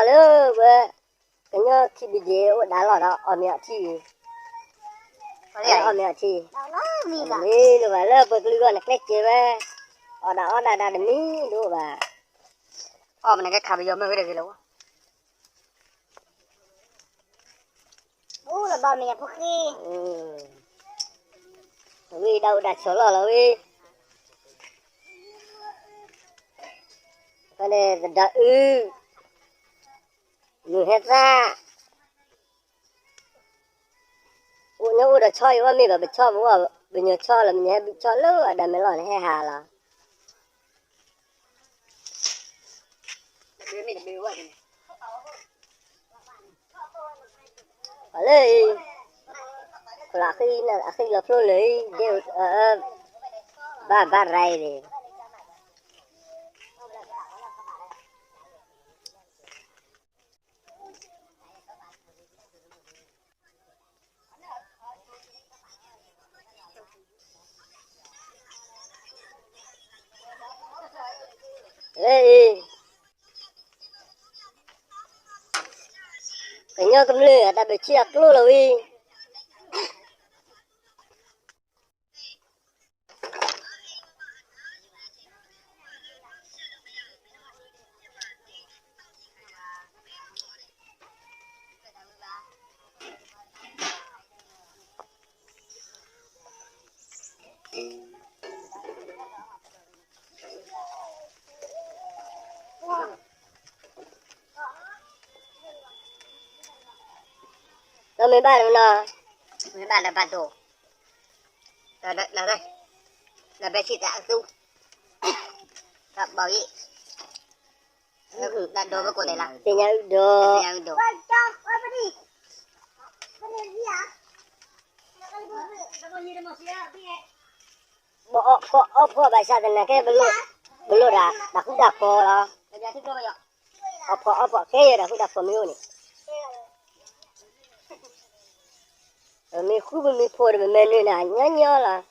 လၢဝဲ ကညီခံဘ့ၣ်ဒ့အိၣ်ဒၣ်လီၢ်ဒီး အီၣ်မ့ၤအီထံ, အီၣ်မ့ၤအီထံ, မ့ၢ်ဒိၣ်ဘၣ်လၢပှၤကလုာ်ဂီၢ်န့ၣ် ကျဲစၢၤဝဲ, အီၣ်ဒၣ်အီဒၣ်ဒၣ်တမံၤဒိၣ်ဘၣ်, အီၣ်မ့ၢ်နကဲခးပယီၤမ့ၢ်ဝဲတဂ့ၤလီၤ, အိၣ်လၢဘၣ်မ့ၢ်ဖိဃ့, ဝံၤဒၣ်အိၣ်ဒၣ်ဆီၣ်လီၢ်လီၤဝံၤ, ဖဲန့ၣ်သဒၢအု, မုၢ်ဟဲသၣ်, အိၣ်ညီအိၣ်ဒီးဆီအံၤဝဲမ့ၢ်ဘၣ် ပဆီပဝဲ ပညီဆီလီၤ ပညီဟဲဘုဆီလၢအဒၣ်မဲာ်လီၢ်န့ၣ် ဟဲဟးလီၤ. ပှၤလၢအံၤ ဖျါဃံအဃံလီၤဖျိလၢာ်အံၤ ဒ် ဘၣ်ဘၣ်ရၤအံၤန့ၣ် လၢအံၤ ကညီကမျၢၢ်အတၢ်ဘၢၣ်ဆံအကျိလီၤဝံၤ ဒီးမ့ၢ်ဘၣ်လၢၤနီၤ, မ့ၢ်ဘၣ်လၢၤဘၣ်ဒိၣ်, လၢဘဲဆံးတၢ်အသူ, တၢ်ဘီၣ်အံၤ, သ့ၣ်ညါအုၣ်ဒီး, သ့ၣ်ညါအုၣ်ဒီး, ပအီၣ်ဖှီၣ်အီၣ်ဖှီၣ်ဘၣ်ဆၣ်သနာ်က့ ပလိၣ်ဒၣ်တၢ်ဃူတၢ်ဖိးလီၤ, အီၣ်ဖှီၣ်အီၣ်ဖှီၣ်ခဲအံၤတၢ်ဃူတၢ်ဖိးမ့ၢ်အိၣ်န့ၣ် ပမ့ၢ်ဃူပမ့ၢ်ဖိးဒီး ပမဲာ်နုာ်နၤညီညီလီၤ.